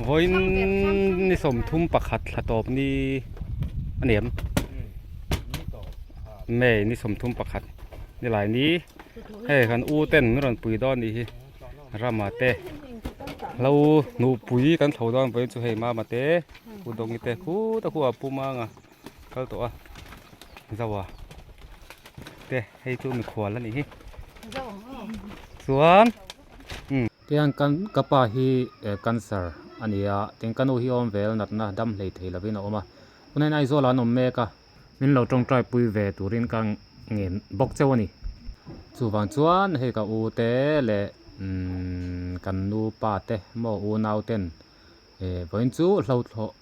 Vawiin ni 31 thla tawp ni a ni em? May ni 31 ni lai ni hei kan u ten min rawn pui dawn nih hi Rama te hlo nupui kan thlo dawn vawiin chu hei Mama te U Dawngi te khut a khu a Pu Manga kal tawh a Zoa te hei chu mikhual a nih hi chuan Tihian kan ka pa hi cancer a ni a tin ka nu hi awm vel natna dam hlei thei lovin a awm a tunah hian Aizawl ah an awm mek a min lo tawngtai pui ve turin ka ngen bawk cheu a ni chuvang chuan hei ka u te leh umm kan nu pa te maw unau ten vawiin chu hlauhthlawh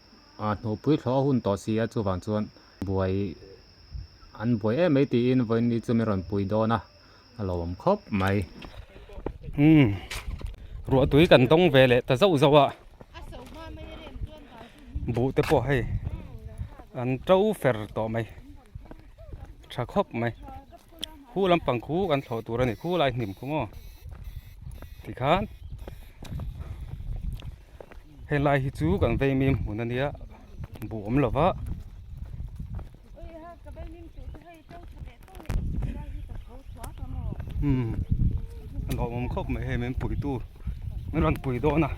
ah hnupui thlawh a hun tawh si a chuvang chuan buai an buai em mai tiin vawiin ni chu min rawn pui dawn a a lo awm khawp mai. Umm ruah tui kan dawng ve leh ta zauh zauh a buh te pawh hei an to fer tawh mai tha khawp mai khu lampang khu kan thlawh tur a ni khu lai hnim khu maw tikhan helai hi chu kan vei mim hmun a nia buh awm lo va. Umm a lawmawm khawp mai hei min pui tu min rawn pui dawn a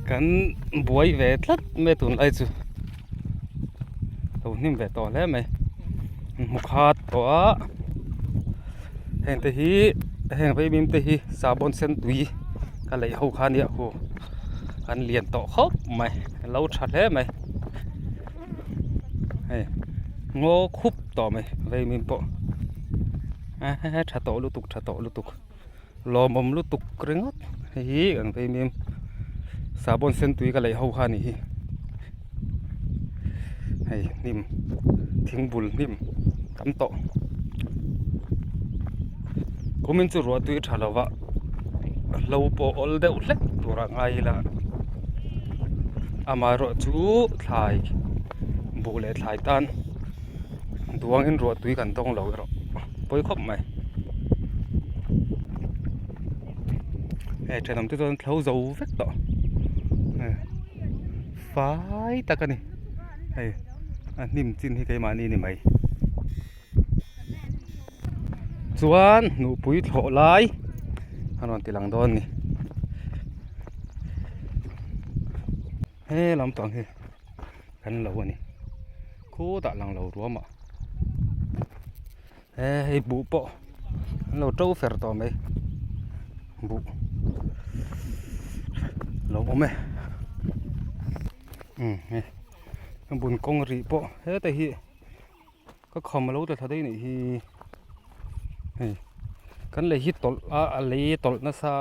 kan buai ve tlat mai tunlai chu lo hnim ve tawh hle mai hmu khat tawh a heng te hi heng vaimim te hi sahbawn sen tui ka leih ho kha nia khu an lian tawh khawp mai a lo tha hle mai. Hei ngaw khup tawh mai veimin pawh ehe tha tawh lutuk tha tawh lutuk lawmawm lutuk ringawt hei hi kan veimim sahbawn sen tui ka leih ho kha a nih hi hei hnim thing bul hnim tam tawh kumin chu ruah tui tha lova hlo pawh awl deuh hlek tur a ngai ila amaherawhchu thlai buh leh thlai tan duangin ruah tui kan dawng lo erawh pawi khawp mai hei thenawm te chuan thlo zo vek tawh fai tak a ni hei a hnim chin hi keimahni ni mai. Chuan nupui thlawh lai a rawn ti lang dawn a ni he lampang hi kan lo a ni khutah lang lo ruam ah he hei buh pawh an lo to fer tawh mai buh lo awm e umm hei a bun kawng rih pawh heta hi. Ka kham a lo tla thla daih nih hi hei kan lei hi tawlh a a lei tawlh nasa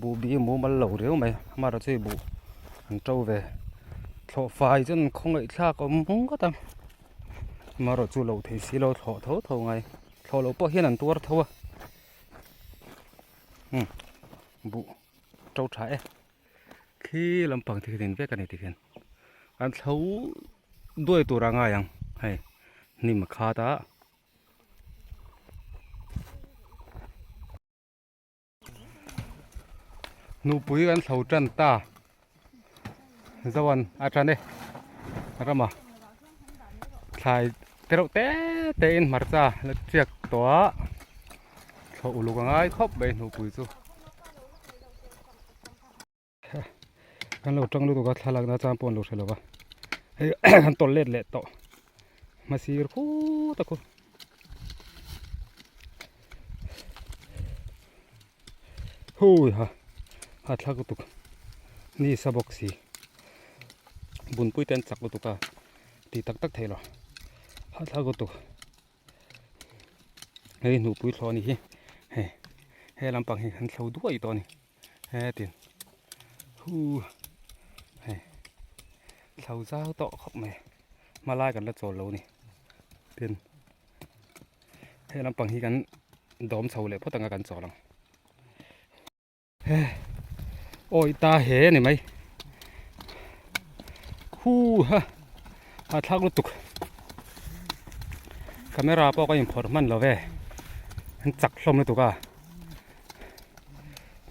buh bi mumal lo riau mai amaherawhchu hei buh an to ve thlawh fai chuan khawngaih thlak a awm ngawt a amaherawhchu loh theih si lo thlawh tho tho ngai thlawh loh pawh hian an tuar tho a umm buh to tha e. Khi lampang te khian vek a ni tikhian an thlo duai tur a ngai ang hei hnim a khat a. Nupui kan thlo tan ta Zoan a tan e rama thlai te reuh te te in hmarcha la chiak tawh a thlawh uluk a ngai khawp mai nupui chu. Kan lo tang lutuk a thlalak na chang pawh an lo hre lo va hei kan tawlh let leh tawh hmasir khut a khu hui ha a thlak lutuk ni sa bawk si bunpui te an chak lutuk a ti tak tak thei lo a thlak lutuk. Hei hnupui thlawh a ni hi hei he lampang hi an thlo duai tawh a ni hetin hu hei thlo zau tawh khawp mai hma lai kan la chawl lo a ni tin he lampang hi kan dawm chho leh phawt anga kan chawl ang. Awi ta he a ni mai hu ha a thlak lutuk camera pawh ka inphawrh hman lo ve an chak hlawm lutuk a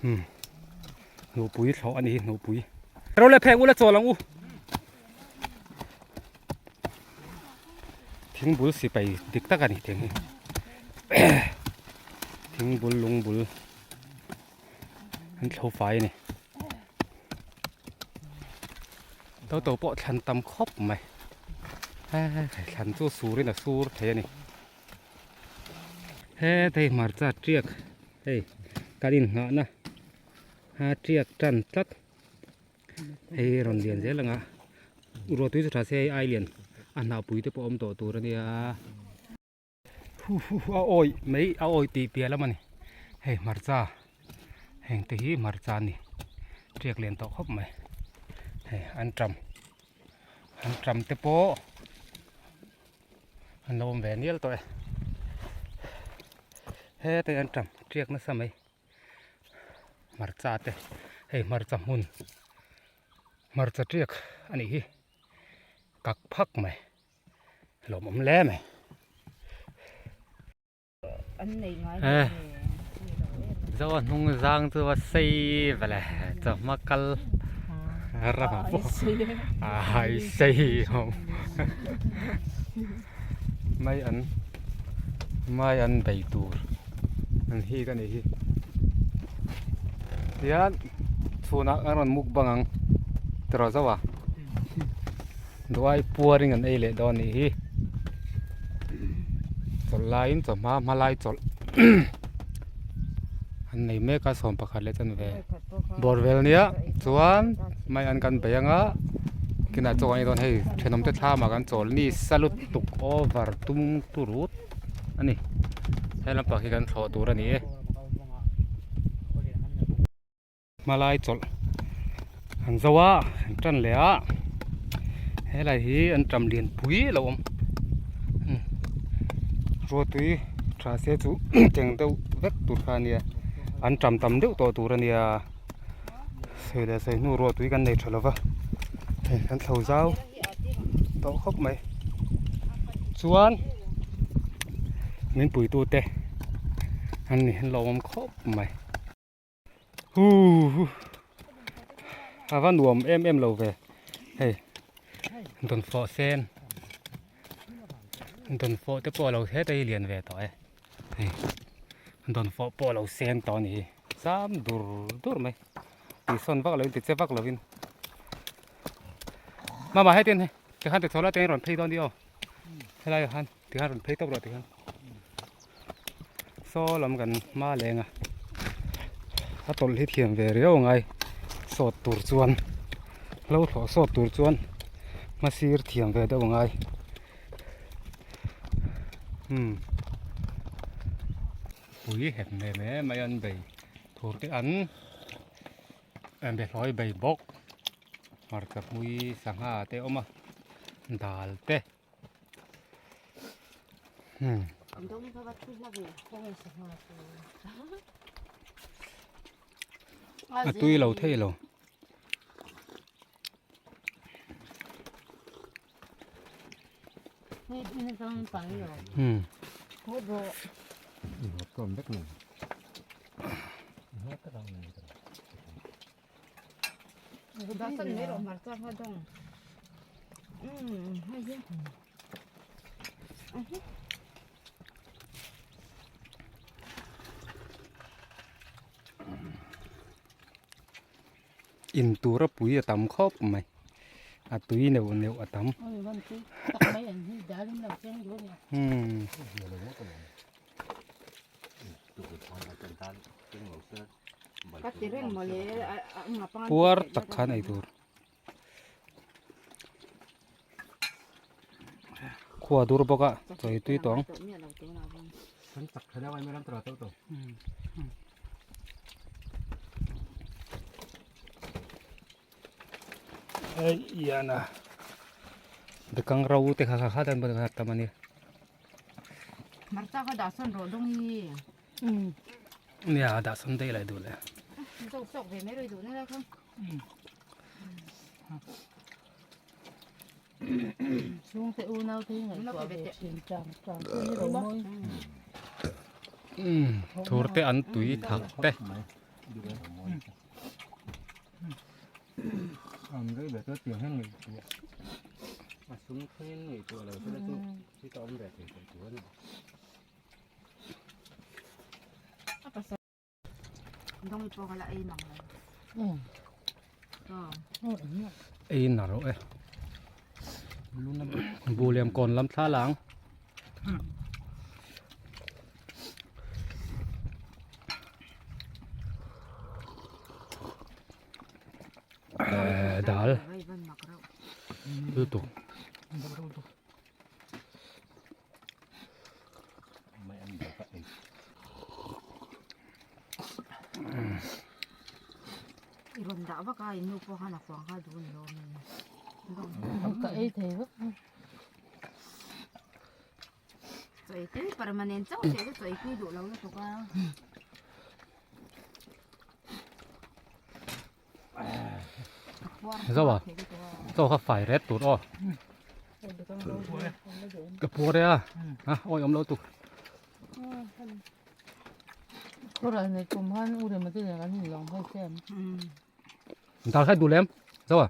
umm. Hnupui thlawh a ni hi hnupui. Ro le phek ula chawl ang u. Thingbul sipai dik tak a ni thing hi. Thingbul lungbul an thlo fai a ni. To to pawh thlan tam khawp mai. Thlan chu surin a sur thei a ni. Heta hi hmarcha tiak hei kan inngahna a tiak tan tlat hei rawn lian zel ang a ruahtui chu tha se hei ai lian a hnahpui te pawh a awm tawh tur a nia hu hu a awi mai a awi tih piah lam a ni hei hmarcha heng te hi hmarcha a ni tiak lian tawh khawp mai hei an tam an tam te pawh. An lo awm ve nial tawh e. Hetah hian ṭam ṭiak nasa mai hmarcha te hei hmarcha hmun hmarcha ṭiak a nih hi kak phak mai lawmawm hle mai. Zo a hnung zang chu a sei vele chawhma kal ramah pawh a hai sei ho mai an mai an bei tur an hik a nih hi tihian chhunah an rawn mukbang ang tiraw zo a. Duai puarin an ei leh dawn anih hi chawlh laiin chawhma hma lai chawlh an nei mek a sawm pakhat leh chanve bawr vel nia chuan mai an kan bei anga kinah chaw an ei dawn hei thenawm te thlamah kan chawl ni sa lutuk over tum turut a ni he lampang hi kan thlawh tur a ni e. Hmalai chawlh an zo a an tan leh a helai hi an tam lian pui a lo awm ruatui tha se chu teng deuh vek tur kha a nia an tam tam deuh tawh tur a nia sawi leh sawi hnu ruatui kan nei tha lo va hei kan thlo zau tawh khawp mai chuan min puitu te an ni an lo awm khawp mai. Huuu a va nuam em em lo ve hei dawnfawh sen dawnfawh te pawh a lo heta hi lian ve tawh e hei dawnfawh pawh a lo sen tawh a ni hi zam dur dur mai tihsawn vak lovin tiche vak lovin mama hetin hei tikhan ti chho la teng rawn phei dawn ni aw helai ah khan tikhan rawn phei tawp rawh tikhan. Saw lam kan hma leng a a tawlh hi thiam ve riau a ngai sawt tur chuan hlo thlawh sawt tur chuan hma sir thiam ve deuh a ngai umm pui hep hmel hle mai an bei thur te an be hlawi bei bawk hmarcha hmui sangha te a awm a dal te. A tui lo thei lo. In tura pui a tam khawp mai a tui neuh neuh a tam. Puar tak khan ei tur. Khua dur bawk a chawi tui tawh ang. Hei ian a bekang ro te kha kha kha dan tam a nia. Hmarcha kha dah sawn rawh dawng hi. Nia dah sawn daih lai duh leh. Zawk zawk ve mai rawih duh na lai kha. Chhungte unau te hi ngaihtuah ve thin tang tang te hi ro mawi. Thur te an tui thak te. Am rei ber chu tiang hian ngaihtuah a sum thlengin ngaihtuah lo sela chu hi ka awm ve thei tawh tur a ni. Ei na rawh e buh liam kawn lam thla lang. Dal lutuk Ka ei thei vek. Zo a chaw kha fai ret tur aw ka puar e a a awi awm lo tuk dal kha duh lem zo a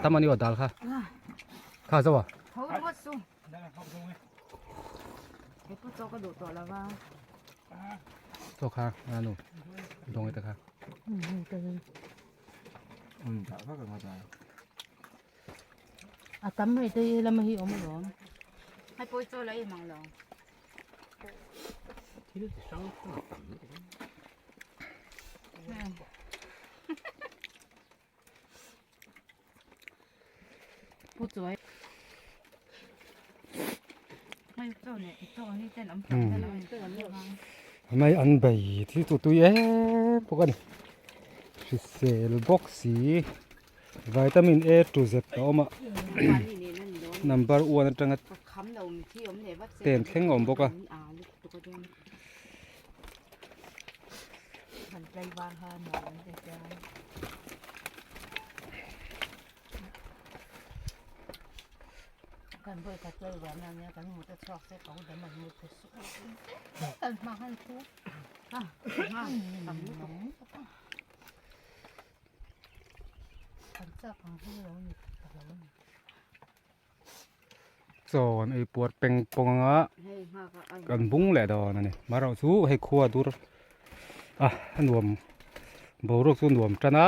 tam ani aw dal kha kha zo a Chaw kha a nu dawng te kha A tam hei te hi lama hi awm alawm. Hai pawi chaw la ei mang lo. Thil chi hrang hrang a tam lutuk a. Pu chuai. Hei chaw leh chaw hi ten awm Mai an bei thil chu tui em bawk a ni. Hrisel bawk si vitamin A to Z a awm a number one atanga ten thleng a awm bawk a. Chaw an ei puar peng pawng anga kan bung leh dawn a ni marawh chu hei khua dur a a nuam boruak chu nuam tan a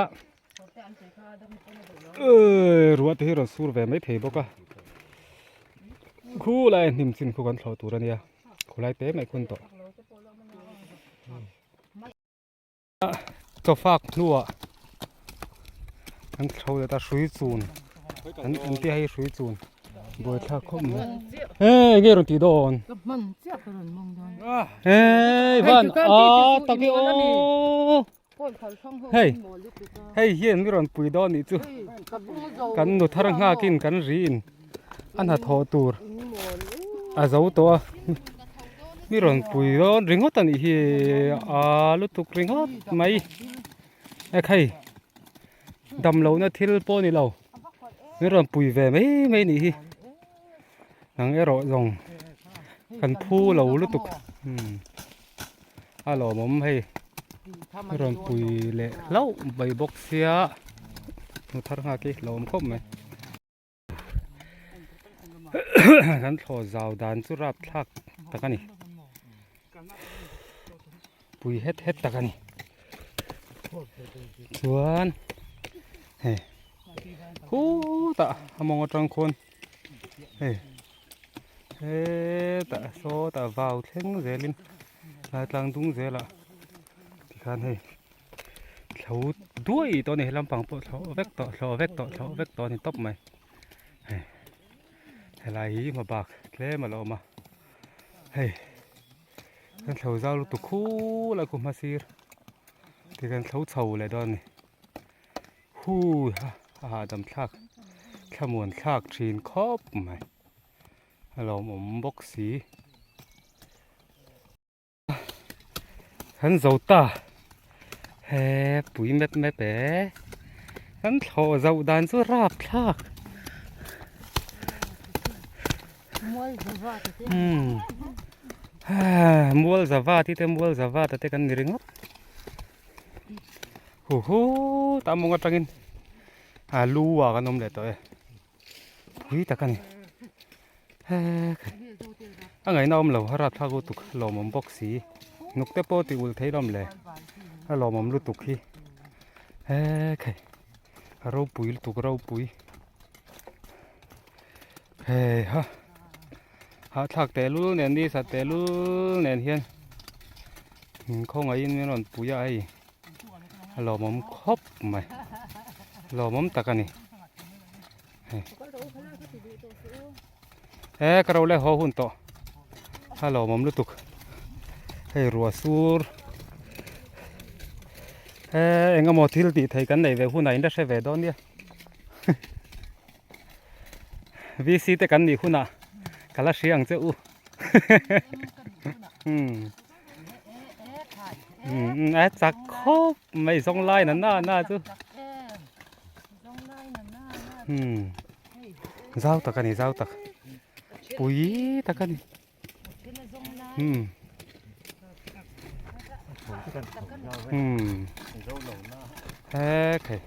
eee ruah te hi rawn sur ve mai thei bawk a khulai hnim chin khu kan thlawh tur a nia khulai te mai khun tawh. Chawfak hnuah an thlo leh ta hrui chun an an tia hei hrui chun buaithlak khawp mai he enge rawn tih dawn hei van a tak e aw hei hei hian mi rawn pui dawn nih chu kan nu thar nghakin kan ri in a hnathawh tur a zo tawh a mi rawn pui dawn ringawt a nih hi a lutuk ringawt mai e khai dam lohna thil pawh a ni lo min rawn pui ve mai mai a nih hi nang erawh zawng kan phu lo lutuk a lawmawm hei rawn pui leh hlauh mai bawk sia hmu thar nghak hi lawm khawp mai. Kan thlawh zau dan chu rap thlak tak a ni pui het het tak a ni chuan hei khutah a mawng atang khawn hei hetah sawtah vau thleng zelin lai tlang dung zelah tikhan hei. Thlo duai tawh a ni he lampang pawh thlo vek tawh thlo vek tawh thlo vek tawh a ni tawp mai hei helai hi hma bak tlem a lo awm a hei kan thlo zau lutuk khul a khu hma sir ti kan thlo chho leh dawn a ni hui ha a hahdam thlak thlamuan thlak thin khawp mai a lawmawm bawk si. Kan zo ta he pui mep mep e kan thlawh zoh dan chu rap thlak umm mual zava tih te mual zava te kan ni ringawt. Hu hu tah mawng atangin a lu ah kan awm leh tawh e pui tak a ni a ngaihna awm lo a rapthlak lutuk a lawmawm bawk si hnuk te pawh tih ulh theih lawm le a lawmawm lutuk hi hekhei a ropui lutuk ropui heiha hahthlak tehlul nen ni sat tehlul nen hian min khawngaihin min rawn pui a hei. A lawmawm khawp mai lawmawm tak a ni hei he ka ro leh haw hun tawh a lawmawm lutuk hei ruah sur he eng emaw thil tih theih kan neih ve hunah in la hre ve dawn nia VC te kan nih hunah ka la hria ang che u umm. A chak khawp mai zawng lai na na na chu umm zau tak a ni zau tak pui tak a ni umm umm hekhei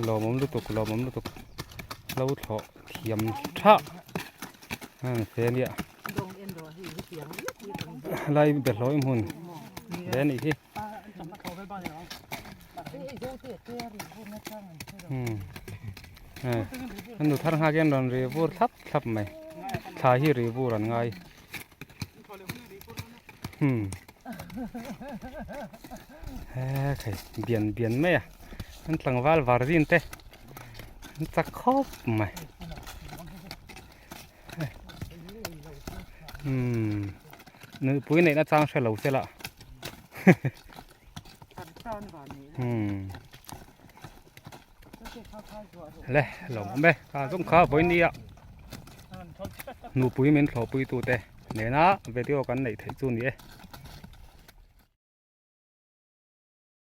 lawmawm lutuk lawmawm lutuk lo thlawh thiam tha a fe a nia. Lai bawlhhlawh i hmun ve a nih hi an nu thar nghak hian rawn ri vur thlap thlap mai thla hi ri vur an ngai hekhei bian bian mai a an tlangval var zin te an chak khawp mai. Umm nupui neihna chang hre lo se lah umm le lo awm e kha zawng kha vawi nia nupui min thlawhpui tute nena video kan neih theih chu ni e.